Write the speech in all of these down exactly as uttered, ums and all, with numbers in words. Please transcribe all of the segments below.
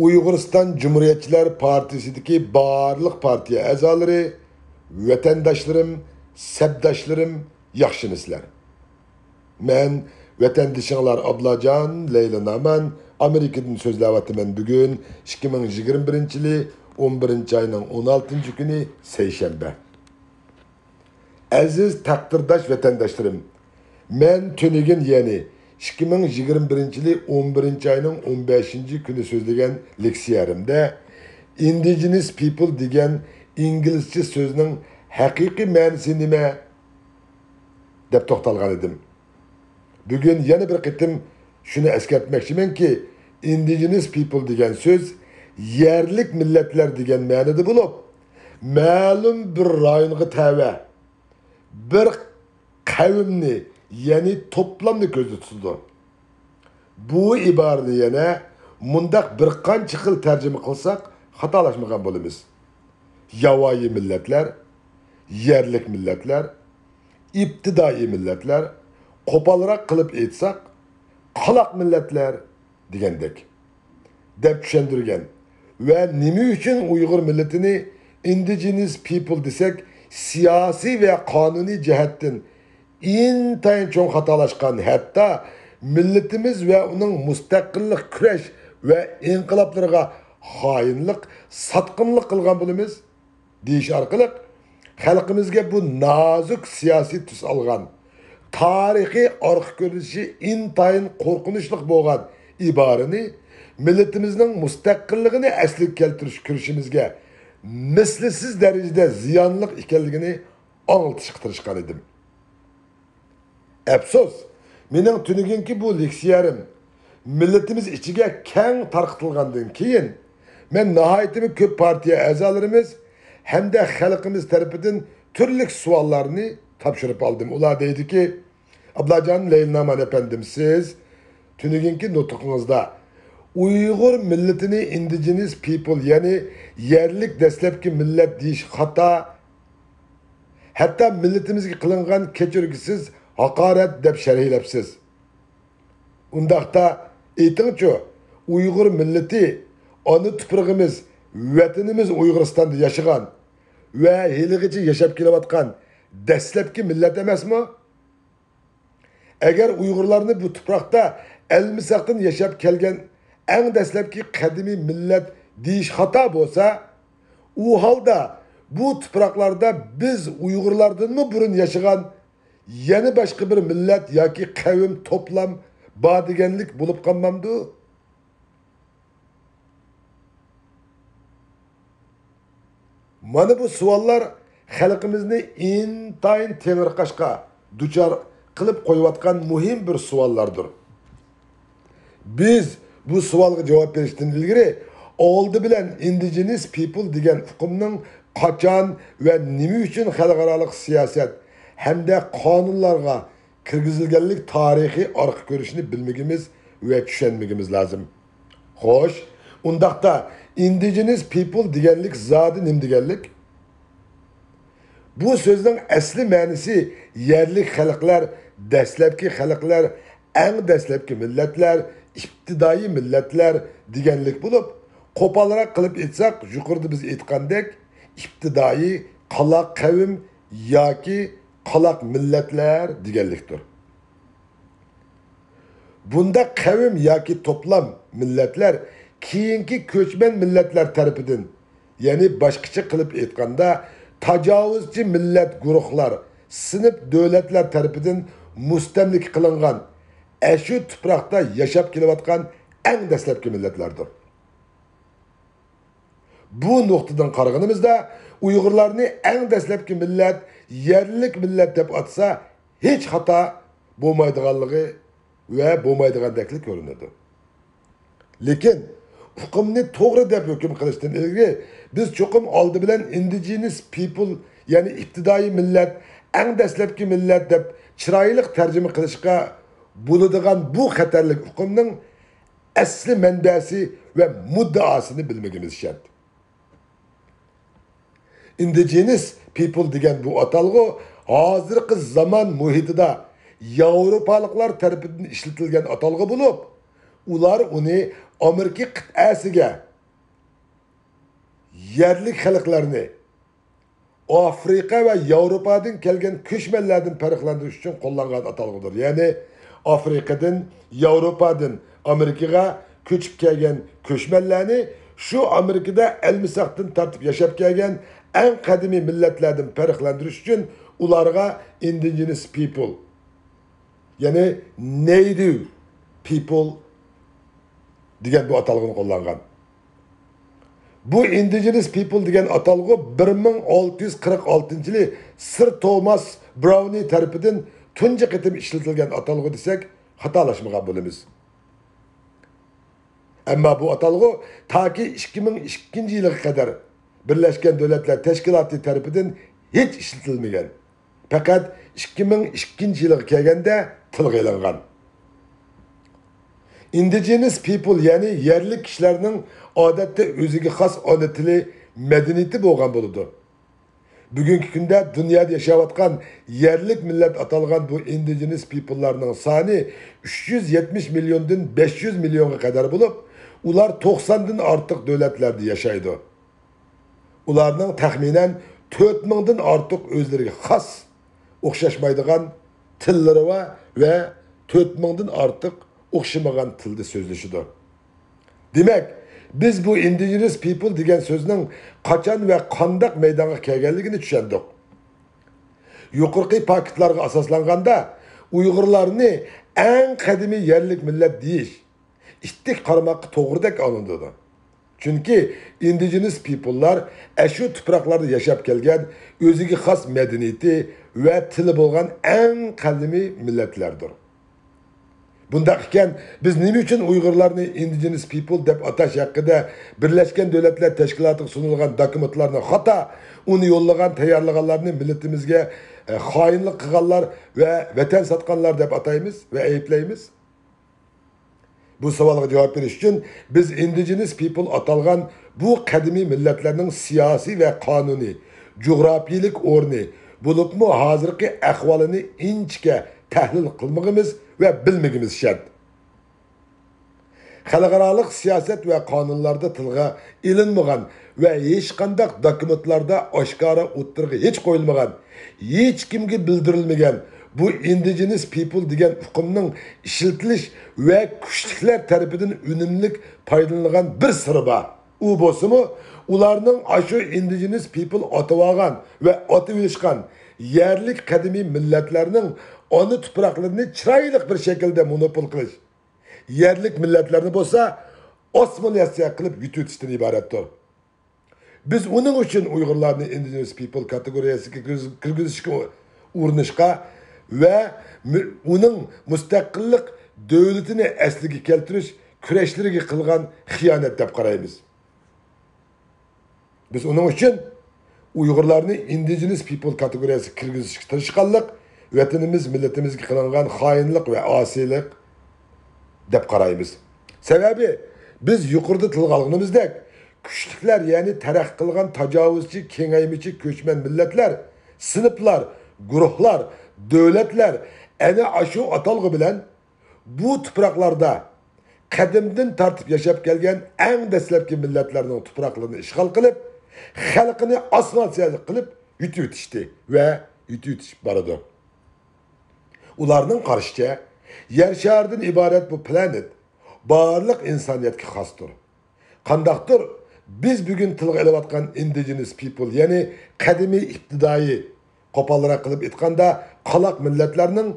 ئۇيغۇرىستان جۇمھۇرىيەتچىلەر پارتىيىسىدىكى بارلىق پارتىيە ئەزالىرى، ۋەتەنداشلىرىم، سەپداشلىرىم، ياخشىمىسىلەر؟ مەن ۋەتەندىشىڭلار ئابلاجان لەيلا نامان ئامېرىكىدىن سۆزلەۋاتىمەن. بۈگۈن ئىككى مىڭ يىگىرمە بىرىنچى يىلى ئون بىرىنچى ئاينىڭ ئون ئالتىنچى كۈنى، سەيشەنبە. ئەزىز تەقدىرداش ۋەتەنداشلىرىم، مەن تۈنۈگۈن، يەنى ئىككى مىڭ يىگىرمە بىرىنچى يىلى ئون بىرىنچى ئاينىڭ ئون بەشىنچى كۈنى سۆزلىگەن لېكسىيەمدە ئىندىجېنس پىپل دېگەن ئىنگلىزچە سۆزنىڭ ھەقىقىي مەنىسى نېمە؟ دەپ توختالغان ئىدىم. بۈگۈن يەنە بىر قېتىم شۇنى ئەسكەرتمەكچىمەنكى، ئىندىجېنس پىپل دېگەن سۆز يەرلىك مىللەتلەر دېگەن مەنىدە بولۇپ، مەلۇم بىر رايونغا تەۋە بىر قەۋمنى، يەنى توپلامنى كۆزدە تۇتىدۇ. بۇ ئىبارىنى يەنە مۇنداق بىر قانچە خىل تەرجىمە قىلساق، خاتالاشمىغان بولىمىز. ياۋايى مىللەتلەر، يەرلىك مىللەتلەر، ئىپتىدائىي مىللەتلەر، قوپالراق قىلىپ ئېيتساق، قالاق مىللەتلەر دېگەندەك، دەپ چۈشەندۈرگەن ۋە نېمە ئۈچۈن ئۇيغۇر مىللىتىنى ئىندىجېنس پىپل دېسەك، سىياسىي ۋە قانۇنىي جەھەتتىن ئىنتايىن چوڭ خاتالاشقان، ھەتتا مىللىتىمىز ۋە ئۇنىڭ مۇستەقىللىق كۈرەش ۋە ئىنقىلابلىرىغا خائىنلىق، ساتقىنلىق قىلغان بولىمىز دېيىش ئارقىلىق، خەلقىمىزگە بۇ نازۇك سىياسىي تۈس ئالغان، تارىخىي ئارقا كۆرۈنۈشى ئىنتايىن قورقۇنچلۇق بولغان ئىبارىنى مىللىتىمىزنىڭ مۇستەقىللىقىنى ئەسلىگە كەلتۈرۈش كۈرىشىمىزگە مىسلىسىز دەرىجىدە زىيانلىق ئىكەنلىكىنى ئاڭلىتىشقا تىرىشقان ئىدىم. ئەپسۇس، مېنىڭ تۈنۈگۈنكى بۇ لېكسىيەم مىللىتىمىز ئىچىگە كەڭ تارقىتىلغاندىن كېيىن، مەن ناھايىتىمۇ كۆپ پارتىيە ئەزالىرىمىز ھەمدە خەلقىمىز تەرىپىدىن تۈرلۈك سوئاللارنى تاپشۇرۇپ ئالدىم. ئۇلار دەيدىكى، ئابلاجان لەيلىنامان ئەپەندىم، سىز تۈنۈگۈنكى نۇتقىڭىزدا ئۇيغۇر مىللىتىنى ئىندىجېنس پىپل، يەنى يەرلىك دەسلەپكى مىللەت دېيىش خاتا، ھەتتا مىللىتىمىزگە قىلىنغان كەچۈرگۈسىز ھاقارەت دەپ شەرھلەپسىز. ئۇنداقتا ئېيتىڭچۇ، ئۇيغۇر مىللىتى ئانا تۇپرىقىمىز، ۋەتىنىمىز ئۇيغۇرىستاندا ياشىغان ۋە ھېلىغىچە ياشاپ كېلىۋاتقان دەسلەپكى مىللەت ئەمەسمۇ؟ ئەگەر ئۇيغۇرلارنى بۇ تۇپراقتا ئەلمىساقتىن ياشاپ كەلگەن ئەڭ دەسلەپكى قەدىمىي مىللەت دېيىش خاتا بولسا، ئۇ ھالدا بۇ تۇپراقلاردا بىز ئۇيغۇرلاردىنمۇ بۇرۇن ياشىغان يەنە باشقا بىر مىللەت ياكى قەۋم، توپلام بار دېگەنلىك بولۇپ قالمامدۇ؟ مانا بۇ سوئاللار خەلقىمىزنى ئىنتايىن تېڭىرقاشقا دۇچار قىلىپ قويۇۋاتقان مۇھىم بىر سوئاللاردۇر. بىز بۇ سوئالغا جاۋاب بېرىشتىن ئىلگىرى، ئالدى بىلەن ئىندىجېنس پىپل دېگەن ئۇقۇمنىڭ قاچان ۋە نېمە ئۈچۈن خەلقئارالىق سىياسەت ھەمدە قانۇنلارغا كىرگۈزۈلگەنلىك تارىخىي ئارقا كۆرۈشنى بىلمىگىمىز ۋە چۈشەنمىگىمىز لازىم. خوش، ئۇنداقتا ئىندىجېنس پىپل دېگەنلىك زادى نېمە دېگەنلىك؟ بۇ سۆزنىڭ ئەسلى مەنىسى يەرلىك خەلقلەر، دەسلەپكى خەلقلەر، ئەڭ دەسلەپكى مىللەتلەر، ئىپتىدائىي مىللەتلەر دېگەنلىك بولۇپ، قوپالراق قىلىپ ئېيتساق، يۇقىرىدا بىز ئېيتقاندەك، ئىپتىدائىي قالاق قەۋم ياكى قالاق مىللەتلەر دېگەنلىكتۇر. بۇنداق قەۋم ياكى توپلام مىللەتلەر كېيىنكى كۆچمەن مىللەتلەر تەرىپىدىن، يەنى باشقىچە قىلىپ ئېيتقاندا، تاجاۋۇزچى مىللەت گۇرۇھلار، سىنىپ دۆلەتلەر تەرىپىدىن مۇستەملىكە قىلىنغان، ئەشۇ تۇپراقتا ياشاپ كېلىۋاتقان ئەڭ دەسلەپكى مىللەتلەردۇر. بۇ نۇقتىدىن قارىغىنىمىزدا، ئۇيغۇرلارنى ئەڭ دەسلەپكى مىللەت، يەرلىك مىللەت دەپ ئاتىسا، ھېچ خاتا بولمايدىغانلىقى ۋە بولمايدىغاندەكلا كۆرۈنىدۇ. لېكىن، ئۇقۇمنى توغرا دەپ ھۆكۈم قىلىشتىن ئىلگىرى، بىز چوقۇم ئالدى بىلەن ئىندىجېنس پىپل، يەنى ئىپتىدائىي مىللەت، ئەڭ دەسلەپكى مىللەت دەپ چىرايلىق تەرجىمە قىلىشقا بولىدىغان بۇ خەتەرلىك ئۇقۇمنىڭ ئەسلى مەنبەسى ۋە مۇددىئاسىنى بىلمىگىنىمىز شەرت. ئىندىجېنس پىپل دېگەن بۇ ئاتالغۇ ھازىرقى زامان مۇھىتىدا ياۋروپالىقلار تەرىپىدىن ئىشلىتىلگەن ئاتالغۇ بولۇپ، ئۇلار ئۇنى ئامېرىكا قىتئەسىگە يەرلىك خەلقلەرنى ئافرىقا ۋە ياۋروپادىن كەلگەن كۆچمەنلەردىن پەرقلەندۈرۈش ئۈچۈن قوللانغان ئاتالغۇدۇر. يەنى ئافرىقىدىن، ياۋروپادىن ئامېرىكىغا كۆچۈپ كەلگەن كۆچمەنلەرنى شۇ ئامېرىكىدا ئەلمىساقتىن تارتىپ ياشاپ كەلگەن ئەڭ قەدىمىي مىللەتلەردىن پەرقلەندۈرۈش ئۈچۈن ئۇلارغا indigenous people، يەنى native people دېگەن بۇ ئاتالغۇنى قوللانغان. بۇ indigenous people دېگەن ئاتالغۇ بىر مىڭ ئالتە يۈز قىرىق ئالتىنچى يىلى سىر توماس براۋنى تەرىپىدىن تۇنجى قېتىم ئىشلىتىلگەن ئاتالغۇ دېسەك، خاتالاشمىغان بولىمىز. ئەمما بۇ ئاتالغۇ تاكى ئىككى مىڭ ئىككىنچى يىلىغا قەدەر بىرلەشكەن دۆلەتلەر تەشكىلاتى تەرىپىدىن ھېچ ئىشلىتىلمىگەن. پەقەت ئىككى مىڭ ئىككىنچى يىلىغا كەلگەندە تىلغا ئېلىنغان. Indigenous people، يەنى يەرلىك كىشىلەرنىڭ ئادەتتە ئۆزىگە خاس ئانا تىلى، مەدەنىيىتى بولغان بولىدۇ. بۈگۈنكى كۈندە دۇنيادا ياشاۋاتقان يەرلىك مىللەت ئاتالغان بۇ indigenous people لارنىڭ سانى ئۈچ يۈز يەتمىش مىليوندىن بەش يۈز مىليونغا قەدەر بولۇپ، ئۇلار توقساندىن ئارتۇق دۆلەتلەردە ياشايدۇ. ئۇلارنىڭ تەخمىنەن تۆت مىڭدىن ئارتۇق ئۆزلىرىگە خاس، ئوخشاشمايدىغان تىللىرى بار ۋە تۆت مىڭدىن ئارتۇق ئوخشىمىغان تىلدا سۆزلىشىدۇ. دېمەك، بىز بۇ indigenous people دېگەن سۆزنىڭ قاچان ۋە قانداق مەيدانغا كەلگەنلىكىنى چۈشەندۇق. يۇقىرىقى پاكىتلارغا ئاساسلانغاندا، ئۇيغۇرلارنى ئەڭ قەدىمىي يەرلىك مىللەت دېيىش ئىتتىك قارىماققا توغرىدەك ئاڭلىنىدۇ. چۈنكى indigenous people لار ئەشۇ تۇپراقلاردا ياشاپ كەلگەن، ئۆزىگە خاس مەدەنىيىتى ۋە تىلى بولغان ئەڭ قەدىمىي مىللەتلەردۇر. بۇنداق ئىكەن، بىز نېمە ئۈچۈن ئۇيغۇرلارنى indigenous people دەپ ئاتاش ھەققىدە بىرلەشكەن دۆلەتلەر تەشكىلاتىغا سۇنۇلغان دوكۇمېنتلارنى خاتا، ئۇنى يوللىغان، تەييارلىغانلارنى مىللىتىمىزگە، ئە، خائىنلىق قىلغانلار ۋە ۋەتەن ساتقانلار دەپ ئاتايمىز ۋە ئەيىبلەيمىز؟ بۇ سوئالغا جاۋاب بېرىش ئۈچۈن بىز indigenous people ئاتالغان بۇ قەدىمىي مىللەتلەرنىڭ سىياسىي ۋە قانۇنىي، جۇغراپىيىلىك ئورنى، بولۇپمۇ ھازىرقى ئەھۋالىنى ئىنچىكە تەھلىل قىلمىغىمىز ۋە بىلمىگىمىز شەرت. خەلقئارالىق سىياسەت ۋە قانۇنلاردا تىلغا ئېلىنمىغان ۋە ھېچقانداق دوكۇمېنتلاردا ئاشكارا ئوتتۇرىغا ھېچ قويۇلمىغان، ھېچكىمگە بىلدۈرۈلمىگەن بۇ indigenous people دېگەن ئۇقۇمنىڭ ئىشلىتىلىش ۋە كۈچلۈكلەر تەرىپىدىن ئۈنۈملۈك پايدىلىنىلغان بىر سىرى بار. ئۇ بولسىمۇ، ئۇلارنىڭ ئاشۇ indigenous people ئاتىۋالغان ۋە ئاتىۋېلىشقان يەرلىك قەدىمىي مىللەتلەرنىڭ ئانا تۇپراقلىرىنى چىرايلىق بىر شەكىلدە مونوپول قىلىش، يەرلىك مىللەتلەرنى بولسا ئاسسىمىلياتسىيە قىلىپ يۇتۇۋېتىشتىن ئىبارەتتۇر. بىز ئۇنىڭ ئۈچۈن ئۇيغۇرلارنى indigenous people كاتېگورىيەسىگە كىرگۈز-، كىرگۈزۈشكە ئۇرۇنۇشقا ۋە مۇ-، ئۇنىڭ مۇستەقىللىق دۆلىتىنى ئەسلىگە كەلتۈرۈش كۈرەشلىرىگە قىلغان خىيانەت دەپ قارايمىز. بىز ئۇنىڭ ئۈچۈن ئۇيغۇرلارنى indigenous people كاتېگورىيەسىگە كىرگۈزۈشكە تىرىشقانلىق ۋەتىنىمىز، مىللىتىمىزگە قىلىنغان خائىنلىق ۋە ئاسىيلىق دەپ قارايمىز. سەۋەبى، بىز يۇقىرىدا تىلغا ئالغىنىمىزدەك، كۈچلۈكلەر، يەنى تەرەققىي قىلغان تاجاۋۇزچى، كېڭەيمىچى كۆچمەن مىللەتلەر، سىنىپلار، گۇرۇھلار، دۆلەتلەر ئەنە ئاشۇ ئاتالغۇ بىلەن بۇ تۇپراقلاردا قەدىمدىن تارتىپ ياشاپ كەلگەن ئەڭ دەسلەپكى مىللەتلەرنىڭ تۇپراقلىرىنى ئىشغال قىلىپ، خەلقىنى ئاسسىمىلياتسىيە قىلىپ يۇتۇۋېتىشتى ۋە يۇتۇۋېتىشىپ بارىدۇ. ئۇلارنىڭ قارىشىچە، يەر شارىدىن ئىبارەت بۇ پلانېت بارلىق ئىنسانىيەتكە خاستۇر. قانداقتۇر، بىز بۈگۈن تىلغا ئېلىۋاتقان indigenous people، يەنى قەدىمىي ئىپتىدائىي، قوپالراق قىلىپ ئېيتقاندا، قالاق مىللەتلەرنىڭ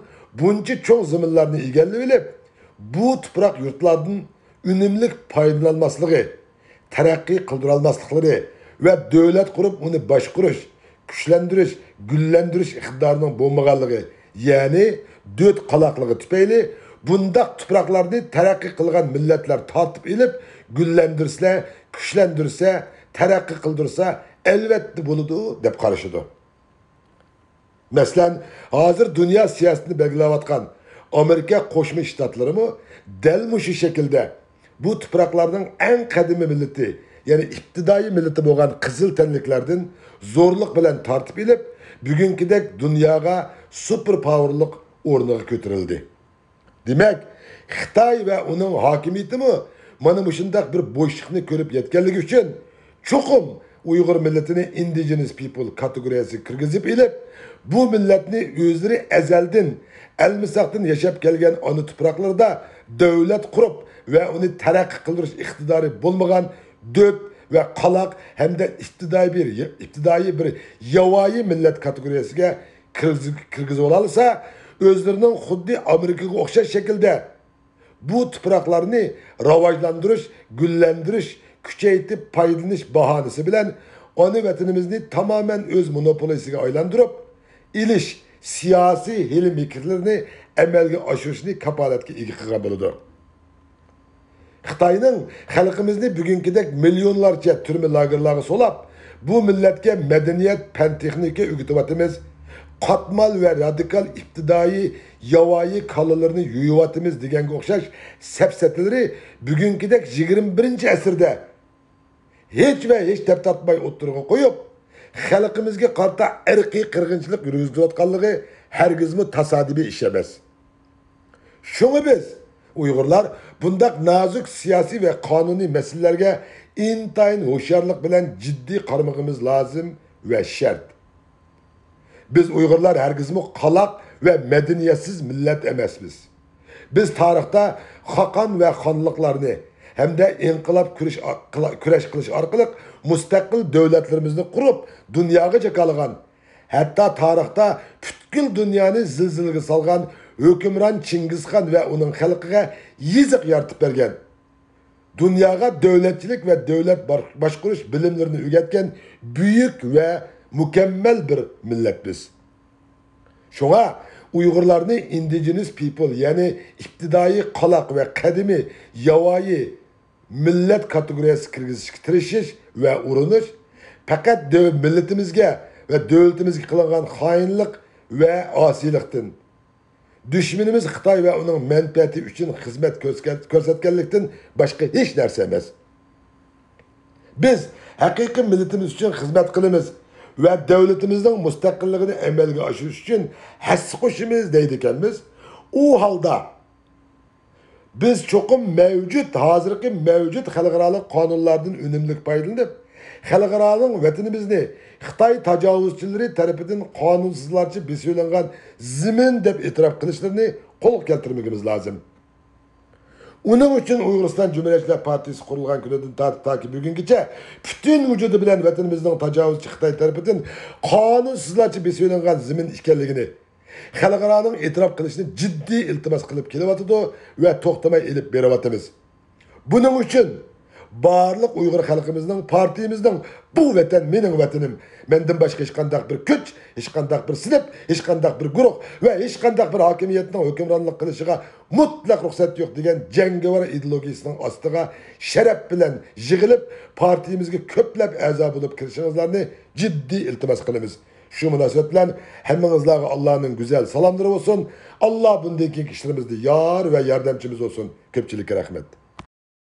بۇنچە چوڭ زېمىنلارنى ئىگىلىۋېلىپ، بۇ تۇپراق يۇرتلاردىن ئۈنۈملۈك پايدىلانالماسلىقى، تەرەققىي قىلدۇرالماسلىقلىرى ۋە دۆلەت قۇرۇپ ئۇنى باشقۇرۇش، كۈچلەندۈرۈش، گۈللەندۈرۈش ئىقتىدارىنىڭ بولمىغانلىقى، يەنى دۆت قالاقلىقى تۈپەيلى بۇنداق تۇپراقلارنى تەرەققىي قىلغان مىللەتلەر تارتىپ ئېلىپ، گۈللەندۈرسە، كۈچلەندۈرسە، تەرەققىي قىلدۇرسا، ئەلۋەتتە بولىدۇ، دەپ قارىشىدۇ. مەسىلەن، ھازىر دۇنيا سىياسىتىنى بەلگىلەۋاتقان ئامېرىكا قوشما شتاتلىرىمۇ دەل مۇشۇ شەكىلدە بۇ تۇپراقلارنىڭ ئەڭ قەدىمىي مىللىتى، يەنى ئىپتىدائىي مىللىتى بولغان قىزىل تەنلىكلەردىن زورلۇق بىلەن تارتىپ ئېلىپ، بۈگۈنكىدەك دۇنياغا سۇپېر پاۋېرلىق ئورنىغا كۆتۈرۈلدى. دېمەك، خىتاي ۋە ئۇنىڭ ھاكىمىيىتىمۇ مانا مۇشۇنداق بىر بوشلۇقنى كۆرۈپ يەتكەنلىكى ئۈچۈن، چوقۇم ئۇيغۇر مىللىتىنى indigenous people كاتېگورىيەسىگە كىرگۈزۈپ ئېلىپ، بۇ مىللەتنى ئۆزلىرى ئەزەلدىن ئەلمىساقتىن ياشاپ كەلگەن ئانا تۇپراقلىرىدا دۆلەت قۇرۇپ ۋە ئۇنى تەرەققىي قىلدۇرۇش ئىقتىدارى بولمىغان دۆت ۋە قالاق ھەمدە ئىپتىدائىي بىر، ئىپتىدائىي بىر ياۋايى مىللەت كاتېگورىيەسىگە كىرگۈز-، كىرگۈزۈۋالالىسا، ئۆزلىرىنىڭ خۇددى ئامېرىكىغا ئوخشاش شەكىلدە بۇ تۇپراقلارنى راۋاجلاندۇرۇش، گۈللەندۈرۈش، كۈچەيتىپ پايدىلىنىش باھانىسى بىلەن ئانا ۋەتىنىمىزنى تامامەن ئۆز مونوپولىيىسىگە ئايلاندۇرۇپ ئېلىش سىياسىي ھىيلە-مىكىرلىرىنى ئەمەلگە ئاشۇرۇشنى كاپالەتكە ئىگە قىلغان بولىدۇ. خىتاينىڭ خەلقىمىزنى بۈگۈنكىدەك مىليونلارچە تۈرمە لاگېرلارغا سولاپ، بۇ مىللەتكە مەدەنىيەت، پەن-تېخنىكا ئۆگىتىۋاتىمىز، قاتمال ۋە رادىكال ئىپتىدائىي ياۋايى كالىلىرىنى يۇيۇۋاتىمىز دېگەنگە ئوخشاش سەپسەتىلىرى بۈگۈنكىدەك يىگىرمە بىرىنچى ئەسىردە ھېچ ۋە ھېچ دەپ تارتماي ئوتتۇرىغا قويۇپ، خەلقىمىزگە قارىتا ئىرقىي قىرغىنچىلىق يۈرگۈزۈۋاتقانلىقى ھەرگىزمۇ تاسادىپىي ئىش ئەمەس. شۇڭا بىز، ئۇيغۇرلار، بۇنداق نازۇك سىياسىي ۋە قانۇنىي مەسىلىلەرگە ئىنتايىن ھوشيارلىق بىلەن جىددىي قارىمىقىمىز لازىم ۋە شەرت. بىز ئۇيغۇرلار ھەرگىزمۇ قالاق ۋە مەدەنىيەتسىز مىللەت ئەمەسمىز. بىز تارىختا خاقان ۋە خانلىقلارنى ھەمدە ئىنقىلاب كۈرىش-، كۈرەش قىلىش ئارقىلىق مۇستەقىل دۆلەتلىرىمىزنى قۇرۇپ، دۇنياغا جاكارلىغان، ھەتتا تارىختا پۈتكۈل دۇنيانى زىلزىلىگە سالغان ھۆكۈمران چىڭگىزخان ۋە ئۇنىڭ خەلقىگە يېزىق يارىتىپ بەرگەن، دۇنياغا دۆلەتچىلىك ۋە دۆلەت بار-، باشقۇرۇش بىلىملىرىنى ئۆگەتكەن بۈيۈك ۋە مۇكەممەل بىر مىللەت بىز. شۇڭا ئۇيغۇرلارنى indigenous people، يەنى ئىپتىدائىي قالاق ۋە قەدىمىي ياۋايى مىللەت كاتېگورىيەسىگە كىرگۈزۈشكە تىرىشىش ۋە ئۇرۇنۇش پەقەت دۆ-، مىللىتىمىزگە ۋە دۆلىتىمىزگە قىلىنغان خائىنلىق ۋە ئاسىيلىقتىن، دۈشمىنىمىز خىتاي ۋە ئۇنىڭ مەنپەئەتى ئۈچۈن خىزمەت كۆرسەتكەن-، كۆرسەتكەنلىكتىن باشقا ھېچ نەرسە ئەمەس. بىز ھەقىقىي مىللىتىمىز ئۈچۈن خىزمەت قىلىمىز ۋە دۆلىتىمىزنىڭ مۇستەقىللىقىنى ئەمەلگە ئاشۇرۇش ئۈچۈن ھەسسە قوشىمىز دەيدىكەنمىز. ئۇ ھالدا، بىز چوقۇم مەۋجۇت، ھازىرقى مەۋجۇت خەلقئارالىق قانۇنلاردىن ئۈنۈملۈك پايدىلىنىپ، خەلقئارانىڭ ۋەتىنىمىزنى خىتاي تاجاۋۇزچىلىرى تەرىپىدىن قانۇنسىزلارچە بېسىۋېلىنغان زېمىن دەپ ئېتىراپ قىلىشلىرىنى قولغا كەلتۈرمىكىمىز لازىم. ئۇنىڭ ئۈچۈن ئۇيغۇرىستان جۇمھۇرىيەتچىلەر پارتىيىسى قۇرۇلغان كۈنىدىن تارتىپ تاكى بۈگۈنگىچە پۈتۈن ۋۇجۇدى بىلەن ۋەتىنىمىزنىڭ تاجاۋۇزچى خىتاي تەرىپىدىن قانۇنسىزلارچە بېسىۋېلىنغان زېمىن ئىكەنلىكىنى، خەلقئارانىڭ ئېتىراپ قىلىشىنى جىددىي ئىلتىماس قىلىپ كېلىۋاتىدۇ ۋە توختىماي ئېلىپ بېرىۋاتىمىز. بۇنىڭ ئۈچۈن بارلىق ئۇيغۇر خەلقىمىزنىڭ، پارتىيىمىزنىڭ «بۇ ۋەتەن مېنىڭ ۋەتىنىم، مەندىن باشقا ھېچقانداق بىر كۈچ، ھېچقانداق بىر سىنىپ، ھېچقانداق بىر گۇرۇھ ۋە ھېچقانداق بىر ھاكىمىيەتنىڭ ھۆكۈمرانلىق قىلىشىغا مۇتلەق رۇخسەت يوق» دېگەن جەڭگىۋار ئىدېئولوگىيىسىنىڭ ئاستىغا شەرەپ بىلەن يىغىلىپ، پارتىيىمىزگە كۆپلەپ ئەزا بولۇپ كىرىشىڭىزلارنى جىددىي ئىلتىماس قىلىمىز. شۇ مۇناسىۋەت بىلەن ھەممىڭىزلارغا ئاللانىڭ گۈزەل سالاملىرى بولسۇن. ئاللا بۇندىن كېيىنكى ئىشلىرىمىزدا يار ۋە ياردەمچىمىز بولسۇن. كۆپچىلىككە رەھمەت.